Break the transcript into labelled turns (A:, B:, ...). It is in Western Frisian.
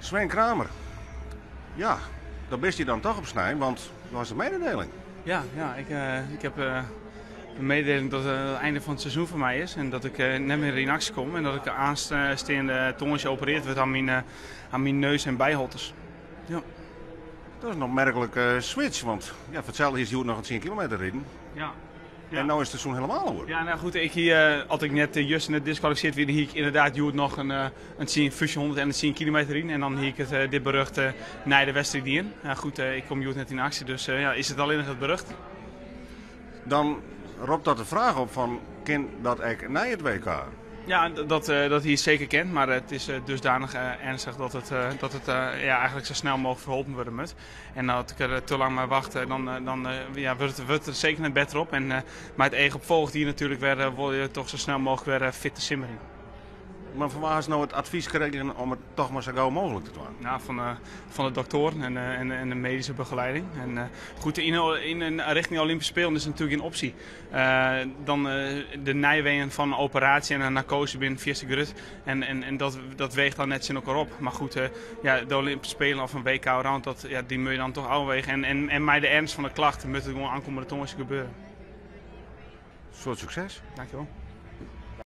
A: Sven Kramer, ja, dan bist hjir dan toch op snein, want do hast in mededeling.
B: Ja, ja ik, eh, ik heb eh, een mededeling dat het einde van het seizoen voor mij is en dat ik eh, net meer in actie kom en dat ik aanstaande tongersdei opereerd wurdt aan mijn neus en bijholtes. Ja.
A: Dat is in opmerklike switch, want ja, foar itselde hiest hjoed noch in 10 kilometer riden.
B: Ja.
A: En no is it seizoen helemaal oer.
B: Ja, no goed, ik hie, as ik net juster net diskwalifisearre wie, dan hie ik ynderdaad hjoed noch in 10 1500 en in 10 kilometer riden. En dan hie ik it, dit berjocht nei de wedstriid dien. Ja, goed, ik kom hjoed net yn aksje, dus ja, is it allinnich it berjocht.
A: Dan ropt dat de fraach op fan, kin dat ek nei it WK?
B: Ja, dat hie seker kind, mar it is dusdanich earnstich dat it ja, eigentlik sa snel mooglik ferholpen wurde moat. En as ik der te lang mei wacht, dan ja, wurdt it der seker net better op. En mei it each op folgjend jier natuerlik wer, wolle je toch sa snel mooglik wer fit de simmer yn.
A: Mar fan wa hast no it advys krigen om it toch mar sa gau mooglik te dwaan?
B: No, fan de doktoaren en de medyske begelieding. En goed, yn rjochting Olympyske Spelen is natuerlik gjin opsje. Dan de neiweeën fan in operaasje en in narkoaze binne fierste grut. En dat weecht dan net tsjin elkoar op. Mar goed, ja, de Olympyske Spelen of in WK Allround, dat, ja, dy moatte je dan toch ôfwege. En mei de earnst fan de klacht moat it gewoan oankommende tongersdei gebeure.
A: Soad sukses.
B: Dankjewol.